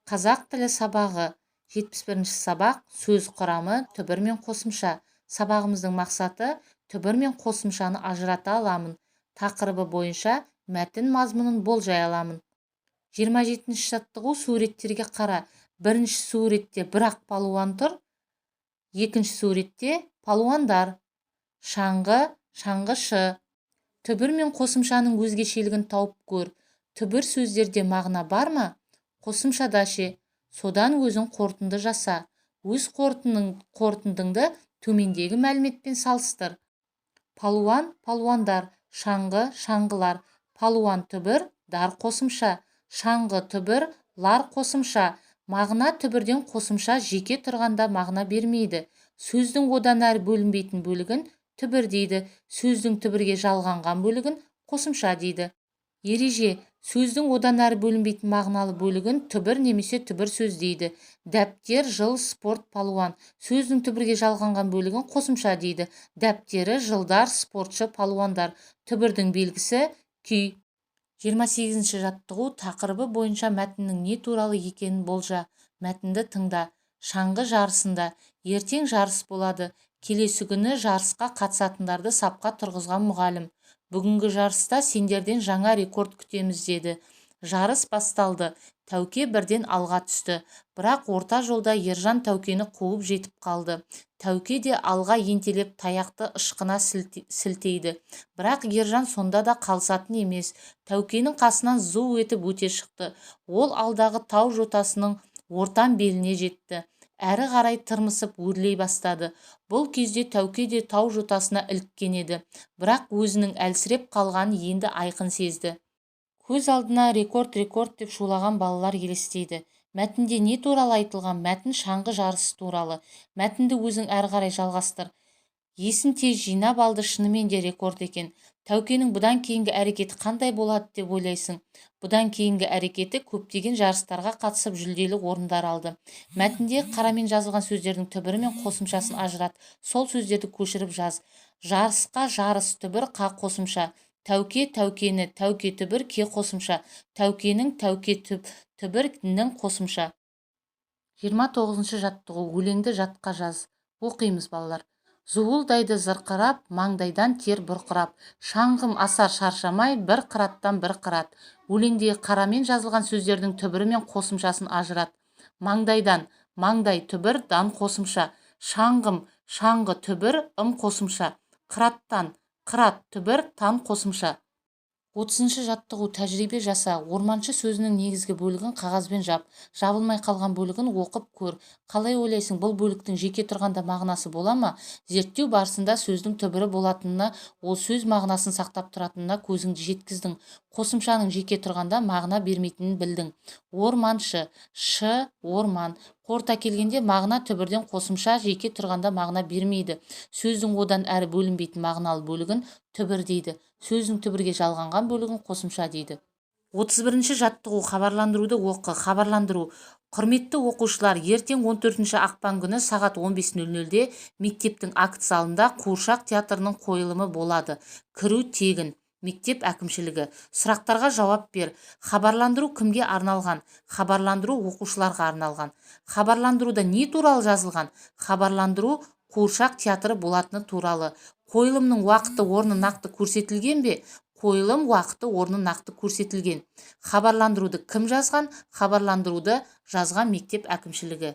Қазақ тілі сабағы, 71-сабақ, сөз құрамы, түбір мен қосымша. Сабағымыздың мақсаты: түбір мен қосымшаны ажырата аламын, тақырыбы бойынша мәтін мазмұнын болжай аламын. 27-жаттығу. Суреттерге қара. Бірінші суретте бір-ақ палуан тұр, екінші суретте палуандар. Шаңғы, шаңғышы. Түбір мен қосымшаның өзгешелігін тауып көр. Түбір сөздерде мағына бар ма? Қосымшада ше? Содан өзің қорытынды жаса. Өз қорытындыңды төмендегі мәліметпен салыстыр. Палуан, палуандар, шаңғы, шаңғылар. Палуан түбір, дар қосымша. Шаңғы түбір, лар қосымша. Мағына: түбірден қосымша жеке тұрғанда мағына бермейді. Сөздің одан әрі бөлінбейтін бөлігін түбір дейді. Сөздің түбірге жалғанған бөлігін қосымша дейді. Ереже: сөздің одан әрі бөлінбейтін мағыналы бөлігін түбір немесе түбір сөз дейді. Дәптер, жыл, спорт, палуан. Сөздің түбірге жалғанған бөлігін қосымша дейді. Дәптері, жылдар, спортшы, палуандар. Түбірдің белгісі күй. 28-жаттығу. Тақырыбы бойынша мәтіннің не туралы екенін болжа. Мәтінді тыңда. Шаңғы жарысында. Ертең жарыс болады. Келесі күні жарысқа қатысатындарды сапқа тұрғызған мұғалім: «Бүгінгі жарыста сендерден жаңа рекорд күтеміз», – деді. Жарыс басталды. Тәуке бірден алға түсті. Бірақ орта жолда Ержан Тәукені қуып жетіп қалды. Тәуке де алға ентелеп, таяқты ышқына сілтейді. Бірақ Ержан сонда да қалысатын емес. Тәукенің қасынан зу етіп өте шықты. Ол алдағы тау жотасының ортан беліне жетті. Әрі қарай тырмысып өрлей бастады. Бұл кезде Тәуке де тау жотасына іліккен еді. Бірақ өзінің әлсіреп қалғанын енді айқын сезді. Көз алдына «Рекорд, рекорд!» деп шулаған балалар елестейді. Мәтінде не туралы айтылған? Мәтін шаңғы жарысы туралы. Мәтінді өзің әрі қарай жалғастыр. Есін тез жинап алды. Шынымен де рекорд екен. Тәукенің бұдан кейінгі әрекеті қандай болады деп ойлайсың? Бұдан кейінгі әрекеті: көптеген жарыстарға қатысып, жүлделі орындар алды. Мәтінде қарамен жазылған сөздердің түбірі мен қосымшасын ажырат. Сол сөздерді көшіріп жаз. Жарысқа, жарыс түбір, қа қосымша. Тәуке, тәукені, тәуке түбір, ке қосымша. Тәукенің, тәуке түбір, нің қосымша. 29-жаттығу. Өлеңді жатқа жаз. Оқимыз, балалар. Зуылдайды зырқырап, маңдайдан тер бұрқырап, шаңғым асар шаршамай бір қыраттан бір қырат. Өлеңдегі қарамен жазылған сөздердің түбірі мен қосымшасын ажырат. Маңдайдан: маңдай түбір, дан қосымша. Шаңғым: шаңғы түбір, ым қосымша. Қыраттан: қырат түбір, тан қосымша. 30-жаттығу. Тәжірибе жаса. Орманшы сөзінің негізгі бөлігін қағазбен жап. Жабылмай қалған бөлігін оқып көр. Қалай ойлайсың, бұл бөліктің жеке тұрғанда мағынасы бола ма? Зерттеу барысында сөздің түбірі болатынына, ол сөз мағынасын сақтап тұратынына көзіңді жеткіздің. Қосымшаның жеке тұрғанда мағына бермейтінін білдің. Орманшы, шы, орман. Қорыта келгенде, мағына түбірден қосымша жеке тұрғанда мағына бермейді. Сөздің одан әрі бөлінбейтін мағыналы бөлігін түбір дейді. Сөздің түбірге жалғанған бөлігін қосымша дейді. 31-жаттығу. Хабарландыруды оқы. Хабарландыру. Құрметті оқушылар, ертең, 14 ақпан күні сағат 15:00-де мектептің акт залында қуыршақ театрының қойылымы болады. Кіру тегін. Мектеп әкімшілігі. Сұрақтарға жауап бер. Хабарландыру кімге арналған? Хабарландыру оқушыларға арналған. Хабарландыруда не туралы жазылған? Хабарландыру қуыршақ театры болатыны туралы. Қойылымның уақыты, орны нақты көрсетілген бе? Қойылым уақыты, орны нақты көрсетілген. Хабарландыруды кім жазған? Хабарландыруды жазған мектеп әкімшілігі.